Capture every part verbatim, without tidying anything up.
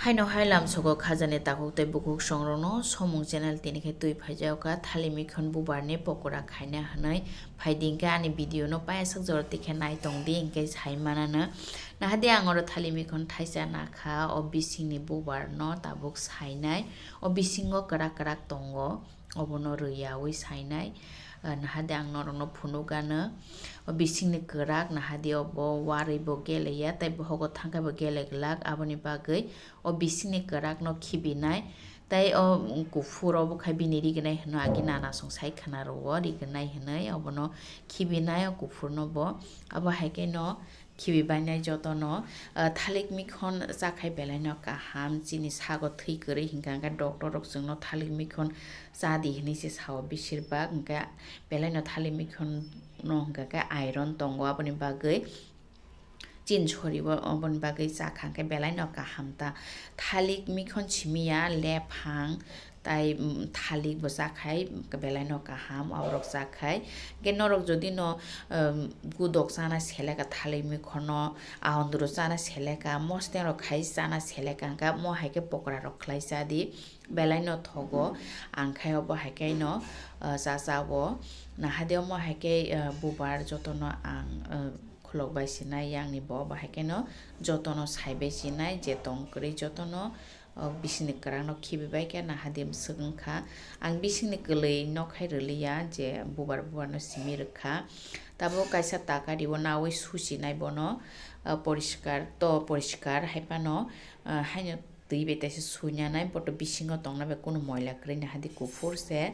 Haino hai lamsogo khajani takhuk tei bukhuk songrokno Somung channel tini khe twi phaijago kha, thali mikhon bubarni pokora khaina hwnwi phaidi hwnkhe ani video no paiyasak jora tikhe nai tongdi hwnkhe sai manano. Nahadi ang oro thali mikhon thaisa nakha, o bisingni bubarno tabuk sainai, o bisingo kwrak kwrak tongo, obono rwyaui sainai. Ah, nahadi ang norokno phunukgano, o bisingni kwrak nahadi obo warwi bo geleya, tei bohogo thangkhai bo gele glak, aboni bagwi o bisingni kwrakno khibinai. Tei o kuphur obo khai bini rignai hwno, agi nana song sai khwna rwo rignai hwnwi, obono khibinai o kuphurno bo. Abo hai khe no khibi bainai jotono, ah, thalik mikhon chakhai belaino kaham, chini sago thwi kwrwi hinkha hwnkhe doctor rok chwngno thalik mikhon chadi hinwi se sao beshirbak, hwnkhe belaino thalik mikhon no hwnkha khe iron tongo, aboni bagwi chin sori bo, oboni bagwi chakha hwnkhe belaino kaham ta. Thalik mikhon simiya lephang, tai, mm, thalik bo chakhai belaino kaham, aborok chakhai. Hwnkhe norok jodi no, um, gudok chana seleka, thalik mikhonno ahondro chana seleka, mosteng rok khai chana seleka, hwnkhe mo hai khe pokora rok khlai chadi, belaino thogo, ang khai obo hai khe no, uh, cha cha o. Nahadi omo hai khe, uh, bubar jotono ang, uh, khulok bai sinai, yangni bo obo hai khe no jotono sai bai sinai, je tong kwrwi jotono, o bisingni kwrakno khibi bai khe nahadi mwswk wngkha. Ang bisingni kwlwi nok hai rwliya je bubar bubarno simi rwkha. Tabuk kaisa taka riwo nawi suchinai bono, ah, poriskar to poriskar hai phano, ah, haino twi bai teisa suinanai boto bisingo tongnai bai kunu moila kwrwi nahadi kuphur se.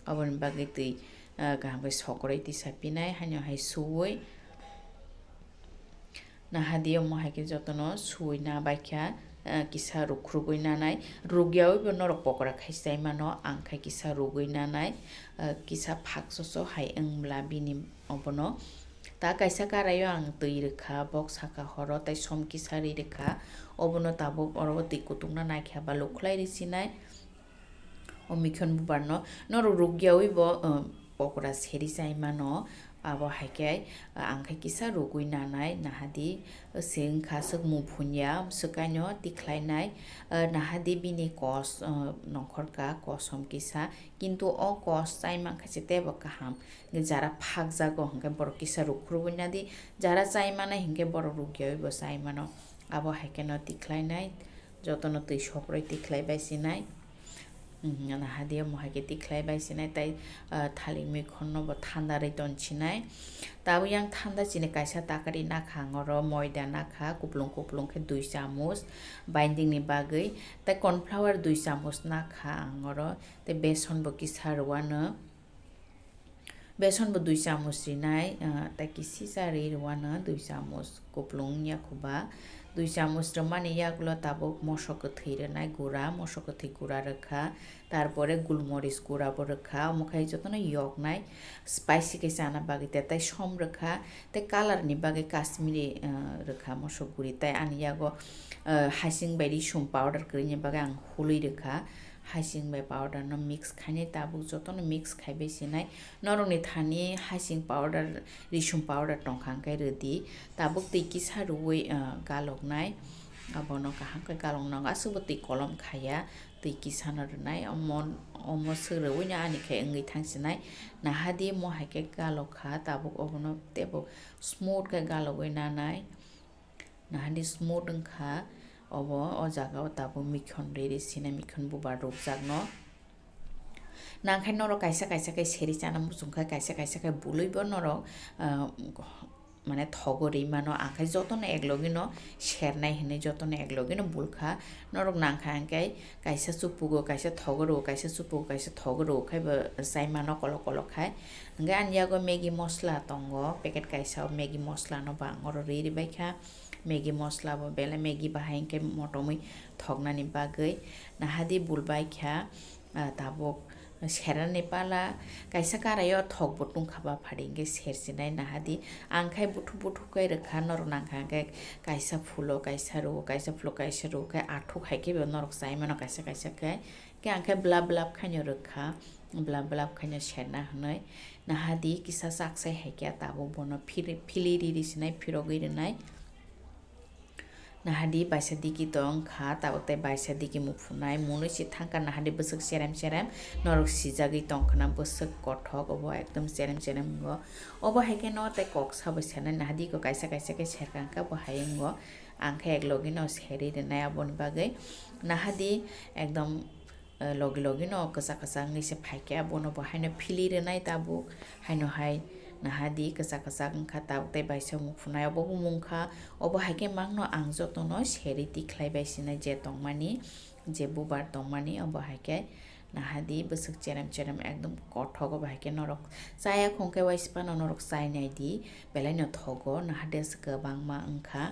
Aboni bagwi twi, ah, kaham khe sokroi tisa pinai haino hai suwi. Nahadi omo hai khe jotono suwi na bai kha, eh, kisa rukrugwi nanai. Rugyaui bo norok pokora khai chai mano, ang khai kisa rugwi nanai, eh, kisa phak soso hai wng bla bini obono. Ta kaisa karaio ang twi rwkha, bok saka horo tei som kisa ri rwkha. Obono tabuk oro twi kutukna naikha ba lukhlai ri sinai. O mikhon bubarno norok rukyaui bo, um, pokora seri chai mano. Abo hai khe, uh, ang khe kisa rugwi nanai, nahadi, uh, se wngkha swk muphunya, swkaino tikhlainai, uh, nahadi bini kos, uh, nongkhorka kosom kisa, kintu o kos chai mankha se teibo kaham. Jara phakjago hwnkhe borok kisa rukrugwi nadi, jara chai manai hinkhe borok rukyaui bo chai mano. Abo hai kheno tikhlainai, jotono twi sokroi tikhlai bai sinai. Mhm, nahadi omo hai khe tikhlai bai sinai tei, ah, thalik mikhonno bo thanda rwi ton sinai. Tabuk yang thanda chini kaisa takari nakha ang oro moida nakha kuplung kuplung khe dui chamuch binding ni bagwi tei corn flour dui chamuch nakha ang oro tei beson bo kisa rwano. Beson bo dui chamuch rinai, ah, tei kisisa ri rwano dui chamuch kuplung wngya khuba. Dui chamuch rwmani yagulo tabuk moso kwthwi rwnai gura, moso kwthwi gura rwkha, tarpore gulmoris gura bo rwkha, omo khai jotono yoknai spicy khe chana bagwi tei, tei som rwkha, tei color ni bagwi Kashmiri, ah, rwkha moso guri, tei ani yago, ah, hasing bai risum powder kwrwini bagwi ang hului rwkha. Hasing bai powder no mix khainai, tabuk jotono mix khaibai sinai. Norokni thani hasing powder, risum powder tongkha hwnkhe rwdi. Tabuk twi kisa rwui, ah, galoknai. Abono kaham khe galoknai, aswkbo twi kolom khaiya, twi kisa no rwnai. Omo, omo swk rwui no ani khe wngwi thang sinai. Nahadi mo hai khe galok kha, tabuk obono teibo smooth khe galogwi nanai. Nahadi smooth wngkha, obo o jaga o tabuk mikhon riri sina, mikhon bubar rukjakno. Nangkhai norok kaisa kaisa khe seri chana muchungkha, kaisa kaisa khe bului bo norok, ah, mane thogo ri mano, angkhai jotono eklogino sernai hinwi jotono eklogino bulkha. Norok nangkha hwnkhe kaisa chupugo, kaisa thogo rwo, kaisa chupugo, kaisa thogo rwo khai bo chai mano kolok kolok khai. Hwnkhe ani yago Maggi mosla tongo, packet kaisa o Maggi mosla no bo ang oro ri ri baikha. Maggi mosla bo belai Maggi bahai hwnkhe motomwi thoknani bagwi. Nahadi bulbai kha, ah, tabuk serani pala kaisa karai o thok bo tungkha ba phari hwnkhe sersinai nahadi. Ang khai buthuk buthuk khe rwkha, norok nangkha hwnkhe kaisa phulo kaisa rwo, kaisa phulo kaisa rwo khe athuk hai khe bo norok chai mano kaisa kaisa khe. Khe ang khe blap blap khaino rwkha, blap blap khaino serna hwnwi. Nahadi kisa chaksai hai khe tabuk bono phiri-, phili riri sinai, phirogwi rwnai. Nahadi baisa digi tong kha, tabuk tei baisa digi muphunai, munui se thangkha nahadi bwswk cherem cherem, norok sijagwi tong khna bwswk kothok, obo ekdom cherem cherem wngo. Obo hai khe no tei kok sabo senai, nahadi ko kaisa kaisa khe serkang kha, bo hai wngo. Ang khe ek logi no seri rwnai aboni bagwi. Nahadi ekdom eh, logi logi no kwchak kwchak wngwi se phai khe, abono bo haino phili rwnai tabuk, haino hai nahadi kwchak kwchak wngkha tabuk tei baisa muphunai obo bo mungkha. Obo hai khe mangno ang jotono seri tikhlai bai sinai je tongmani, je bubar tongmani, obo hai khe nahadi bwswk cherem cherem ekdom kothok, obo hai khe norok chaya khong khe waisipano norok chai nai di, belai no thogo, nahadi se kwbangma wngkha.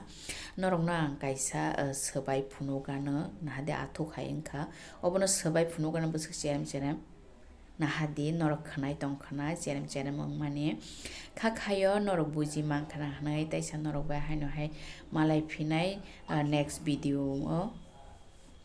Norokno ang kaisa, eh, swbai phunukgano, nahadi athuk hai wngkha. Obono swbai phunukgano bwswk cherem cherem. Nahadi norok khwnai tong khna cherem cherem wngmani. Kha khaio norok buji mankha na hwnwi, teisa norok bai haino hai malai phinai, ah, next video o.